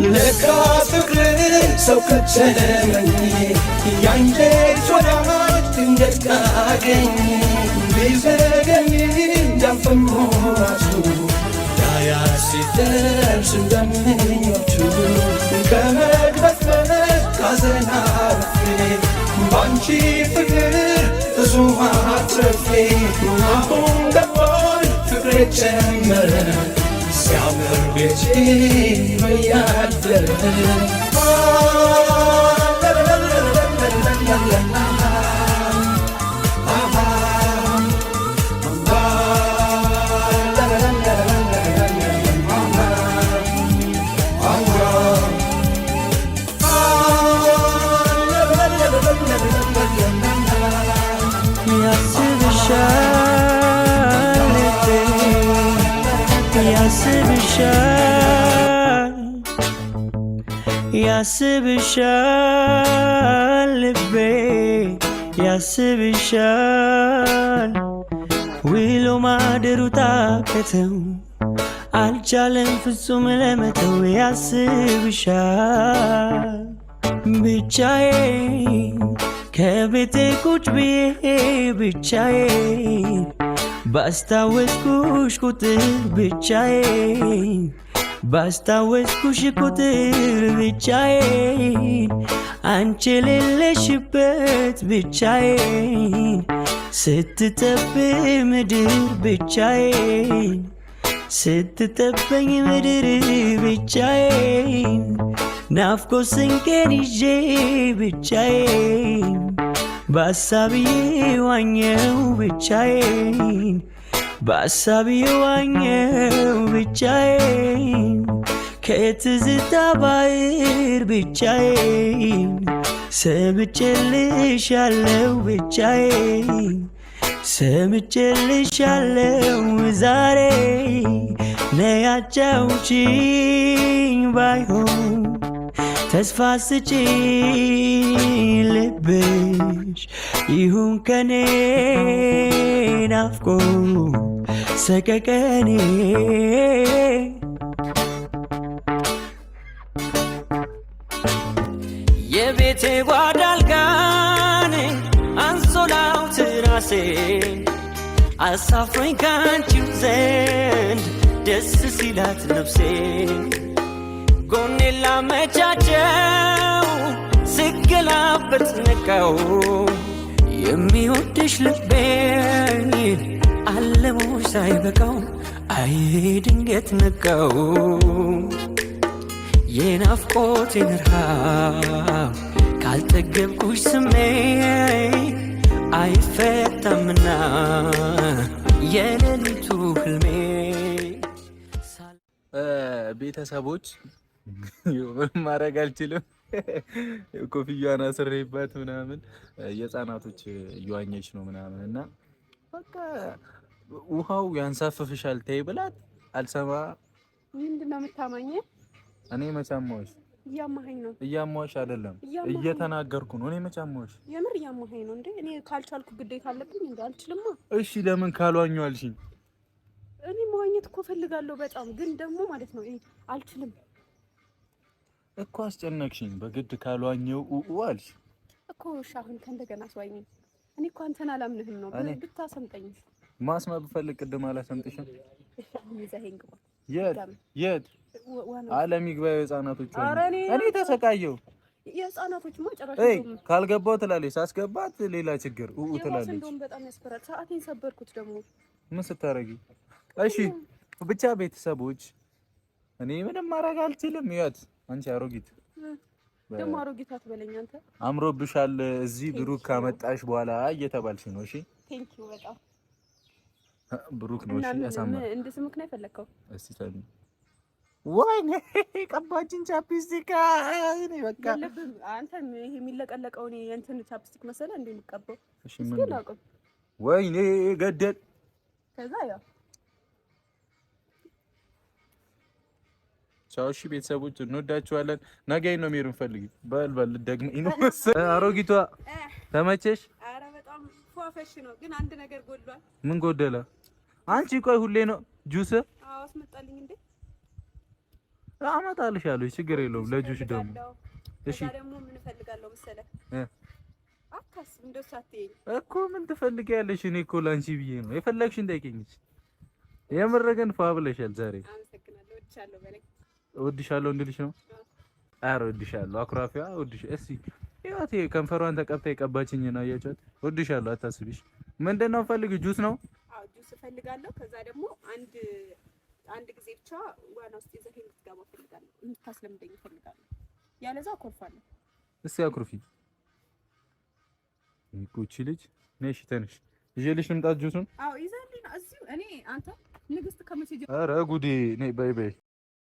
ለካስ ፍቅር ሰው ከተመኘ ያንጀት ወዳጅ ድንገት ካገኘ ቢዘገይ እንዳልፈሞቱ ዳያ ሲደርስ እንደምኞቱ ከመግበዝበዝ ካዘን አርፌ ባንቺ ፍቅር ብዙ አትርፌ አሁን ገባኝ ፍቅሬ ጨመረ ሲያምር ቤቴ በያደረ። ያስብሻል ልቤ፣ ያስብሻል፣ ያስብሻል ልቤ፣ ያስብሻል። ውሎ ማደሩ ታከተው፣ አልቻለም ፍጹም ለመተው። ያስብሻል። ብቻዬን ከቤቴ ቁጭ ብዬ፣ ብቻዬን ባስታወስኩሽ ቁጥር፣ ብቻዬን ባስታወስኩሽ ቁጥር፣ ብቻዬን አንቺ የሌለሽበት፣ ብቻዬን ስትጠብ ምድር፣ ብቻዬን ስትጠበኝ ምድር፣ ብቻዬን ናፍቆት ስንቄን ይዤ፣ ብቻዬን በሀሳብዬ ዋኘው፣ ብቻዬን በሀሳብዬ ዋኘው፣ ብቻዬን ከትዝታ ባህር፣ ብቻዬን ሰምቼልሻለው፣ ብቻዬን ሰምቼልሻለው። ዛሬ ነይ አጫውቺኝ፣ ባይሆን ተስፋ ስጪኝ፣ ልብሽ ይሁን ከኔ ናፍቆ ሰቀቀኔ። የቤቴ ጓዳ አልጋኔ አንሶላው ትራሴ አሳፍሮኝ ካንቺው ዘንድ ደስ ሲላት ነፍሴ፣ ጎኔ ላመቻቸው ስገላበት ነቃው። የሚወድሽ ልቤ አለሞሽ ሳይበቃው አይ ድንገት ነቃው። የናፍቆቴን ረሃብ ካልጠገብኩሽ ስሜ አይፈታምና የሌሊቱ ህልሜ። ቤተሰቦች፣ ምንም ማድረግ አልችልም። ኮፍያዋን አስሬባት ምናምን የህፃናቶች እየዋኘች ነው ምናምን እና በቃ ውሃው ያንሳፍፍሻል ተይ ብላት አልሰማ። ምንድን ነው የምታማኝ? እኔ መቻማዎች እያማኸኝ ነው። እያማዎች አይደለም፣ እየተናገርኩ ነው። እኔ መቻማዎች የምር እያማኸኝ ነው እንዴ? እኔ ካልቻልኩ ግዴታ አለብኝ እንዴ? አልችልማ። እሺ ለምን ካልዋኙ አልሽኝ? እኔ መዋኘት እኮ እፈልጋለሁ በጣም፣ ግን ደግሞ ማለት ነው አልችልም እኮ። አስጨነቅሽኝ። በግድ ካልዋኘው ኡኡ አልሽ እኮ። እሺ አሁን ከእንደገና አስዋኘኝ። እኔ እኮ አንተን አላምንህም ነው። ብታሰምጠኝ ማስመ ብፈልግ ቅድም አላሰምጥሽም። እሺ አሁን ይዘኸኝ ግባ። የት የት? አለም ይግባ የህፃናቶች። እኔ ተሰቃየሁ። የህፃናቶች ጭራሽ ካልገባው ትላለች፣ ሳስገባት ሌላ ችግር ኡኡ ትላለች። እንደውም በጣም ያስፈራል። ሰዓቴን ሰበርኩት ደግሞ። ምን ስታረጊ? እሺ ብቻ ቤተሰቦች፣ እኔ ምንም ማድረግ አልችልም። ይያት አንቺ አሮጊት። ደግሞ አሮጊት አትበለኝ አንተ። አምሮብሻል። እዚህ ብሩክ ካመጣሽ በኋላ እየተባልሽ ነው። እሺ thank you በጣም። ብሩክ ነው። እሺ ያሳምራል። እንድስምክ ነው የፈለከው? እስቲ ተኝ። ወይኔ ቀባችን chapstick። እኔ በቃ አንተ ይሄ የሚለቀለቀው እኔ እንትን chapstick መሰለህ እንዴ የሚቀባው? እሺ ምን? ወይኔ ገደል። ከዛ ያው ቻው። እሺ ቤተሰቦች፣ እንወዳችኋለን። ነገ ነው የሚሄድ እንፈልግ። በል በል ደግመኝ ነው መሰለህ። አሮጊቷ ተመቸሽ? ኧረ በጣም ፏፈሽ ነው፣ ግን አንድ ነገር ጎድሏል። ምን ጎደለ? አንቺ ቆይ ሁሌ ነው ጁስ? አዎ አስመጣልኝ እንዴ። አመጣልሻለሁ፣ ችግር የለውም። ለጁስ ደግሞ እሺ። ደግሞ ምን እፈልጋለሁ መሰለህ? አታስብ፣ እንደሱ አትይኝ እኮ። ምን ትፈልጊያለሽ? እኔ እኮ ላንቺ ብዬ ነው። የፈለግሽን ጠይቂኝ። የምር ግን ፏ ብለሻል ዛሬ። አመሰግናለሁ። እወድሻለሁ በለኝ። እወድሻለሁ እንድልሽ ነው? ኧረ እወድሻለሁ። አኩራፊዋ እወድሽ። እስኪ ይኸውት ከንፈሯን ተቀብታ የቀባችኝ ነው። አያችኋት? እወድሻለሁ፣ አታስቢሽ። ምንድን ነው ፈልጊው? ጁስ ነው? አዎ ጁስ እፈልጋለሁ። ከዛ ደግሞ አንድ አንድ ጊዜ ብቻ ዋና ውስጥ ይዘህ እንድትገባ እፈልጋለሁ። እንድታስለምደኝ እፈልጋለሁ። ያለዛ አኮርፋለሁ። እስኪ አኩርፊ። እቺ ልጅ ነሽ። ተነሽ፣ ይዤልሽ ልምጣ ጁሱን። አዎ ይዘህልኝ ነው እዚሁ። እኔ አንተ ንግስት ከመቼ ኧረ ጉዴ! ነይ በይ በይ።